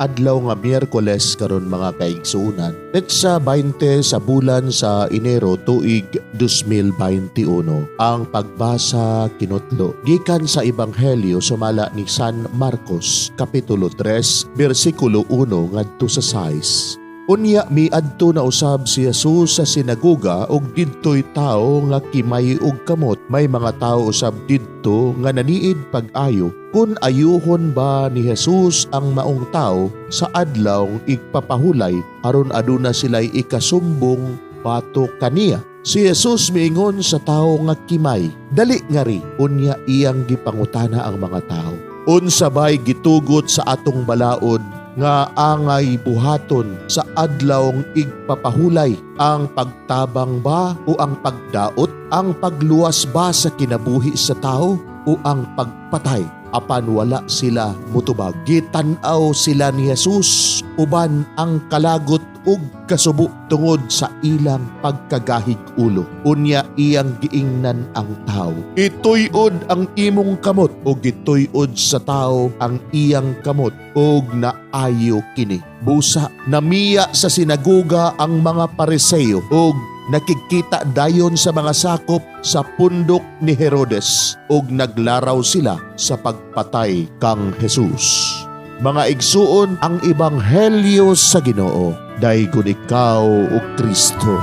Adlaw nga Miyerkules karon, mga kaigsuonan. Petsa 20 sa bulan sa Enero, tuig 2021. Ang pagbasa kinutlo gikan sa Ebanghelyo sumala ni San Marcos, kapitulo 3, bersikulo 1 ngadto sa 6. Unya miadto na usab si Jesus sa sinagoga ug didto'y tawo nga kimay og kamot. May mga tawo usab didto nga naniid pag-ayo kung ayuhon ba ni Jesus ang maong tawo sa adlaw igpapahulay, aron aduna sila'y ikasumbong batok kaniya. Si Jesus miingon sa tawo nga kimay, "Dali ngari." Unya iyang gipangutana ang mga tawo, "Unsa bay gitugot sa atong balaod nga angay buhaton sa adlawng igpapahulay? Ang pagtabang ba o ang pagdaot? Ang pagluwas ba sa kinabuhi sa tao o ang pagpatay?" Apan wala sila mutubag. Gitan-aw sila ni Jesus uban ang kalagot ug kasubo tungod sa ilang pagkagahig ulo. Unya iyang giingnan ang tao, "Ituyod ang imong kamot." Ug gituyod sa tao ang iyang kamot ug naayo kini. Busa namiya sa sinagoga ang mga Pariseo ug nakikita dayon sa mga sakop sa pundok ni Herodes ug naglaraw sila sa pagpatay kang Jesus. Mga igsuon, ang ebanghelyo sa Ginoo. Daygon ikaw, o Kristo.